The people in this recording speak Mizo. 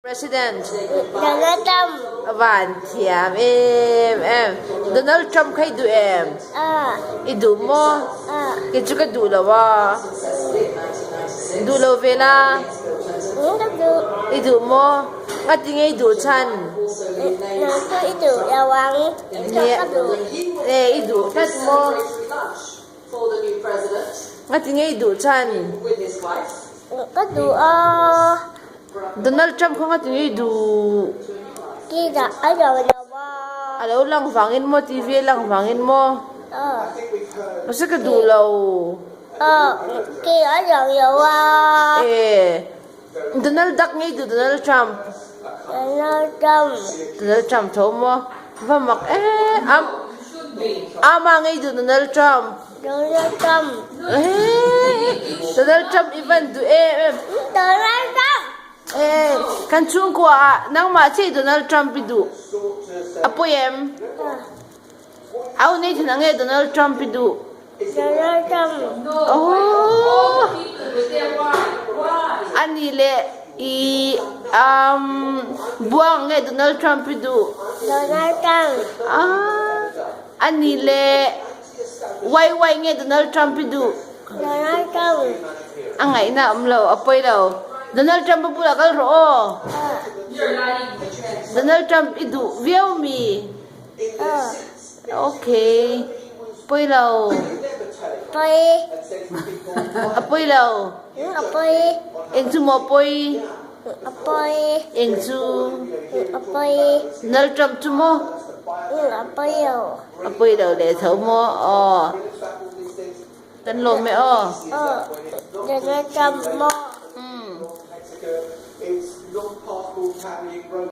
President. Donald Trump. A van thiam em em. Donald Trump kha i duh em? I duh maw? Kei chu ka duh lo a. Duh lo ve la. Ka duh. I duh maw? Ngati nge i duh chhan? Nang chu i duh lo ang. Kei chu ka duh. E i duh tlat maw? Ngati nge i duh chhan? Ka duh a. Donald Trump kha ngati nge i duh? Keidah a lo lo a. A lo lang vangin maw TV a lang vangin maw? Mahse ka duh lo. Kei a lo lo a. E Donald Duck nge i duh Donald Trump? Donald Trump. Donald Trump tho maw? Va mak em. Ama nge i duh Donald Trump? Donald Trump. Donald Trump i van duh em em. Donald Trump. Kan chhungkua ah nangmah chiah Donald Trump i duh. A pawi em? Au nei thin ang e Donald Trump i duh. Donald Trump. Oh. Ani le i um buang nge Donald Trump i duh. Donald Trump. Ah. Ani le Wai wai nge Donald Trump i duh? Donald Trump. A ngaihna a um lo, a poi lo. Donald Trump a bulah kal rawh aw. Donald Trump i duh viau mi? Okay. Poi lo. Poi. A poi lo. A poi. Eng cu maw poi? A poi. Eng cu? A poi. Donald Trump cu maw? A poi lo. A poi lo le tho maw? Aw. Kan lawm e aw. Aw. Donald Trump maw? Mm.